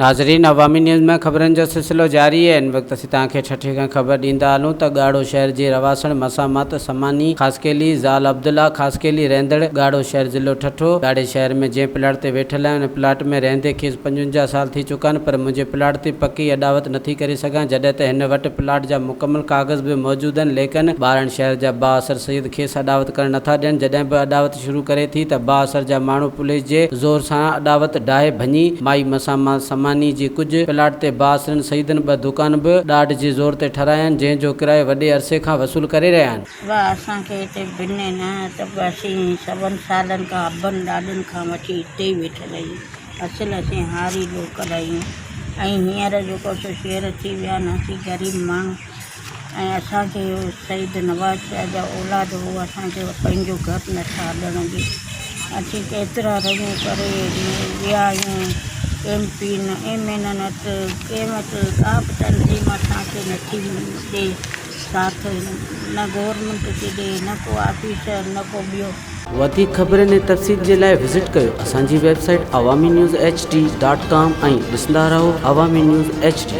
ناظرين عوامي نيوز ۾ خبرن جو سلسلو جاري آهي هن وقت اسين توهان کي ٺٽي کان خبر ڏيندا هلون ته ڳاڙهو شهر جي رهواسڻ مسامات سماني خاصخيلي زال عبدالله خاصخيلي رهندڙ ڳاڙهو شهر ضلعو ٺٽو ڳاڙهي شهر ۾ جنهن پلاٽ تي ويٺل آهيان ان پلاٽ ۾ رهندي کيس 55 سال ٿي چڪا آهن پر منهنجي پلاٽ تي پڪي اڏاوت نٿي ڪري سگهان جڏهن ته هن وٽ پلاٽ جا مڪمل ڪاغذ به موجود آهن ليڪن ٻارڻ شهر جا بااثر سيد کيس اڏاوت ڪرڻ نٿا ڏين جڏهن به اڏاوت شروع ڪري ٿي ته بااثر جا ماڻهو پوليس جي زور سان اڏاوت ڊاهي ڀڃي مائي مساما سماني جي ڪجهه پلاٽ تي بااثرن سيدن ٻه دڪان به ڏاڍ جي زور تي ٺهرايا آهن جنهن جو ڪرايو وڏي عرصي کان وصول ڪري رهيا آهن. واھ اسان کي هتي بنهه نه ته به اسين سون سالن کان ابن ڏاڏن کان وٺي هتي ئي ويٺل آهيون اصل اسين هاري لوڪل آهيون ۽ هينئر جيڪو سو شهر ٿي ويا آهن اسين غريب ماڻهو ۽ اسان کي سيد نواز شاهه جا اولاد هو اسان کي پنهنجو گهر نٿا هلڻ ڏين اسين ڪيترا رڙيون ڪري ويا آهيون ايم پي ايم اين وٽ ڪنهن وٽ ڪا به تنظيم اسان کي نٿي ڏي ساٿ نه گورنمينٽ ٿي ڏي نه ڪو آفيسر نه ڪو ٻيو. وڌيڪ خبرن ۽ تفصيل جي لاء وزٽ ڪيو اسان جي website Awami news H D dot com ۽ ڏسندا رهو عوامي نيوز ايڇ ڊي.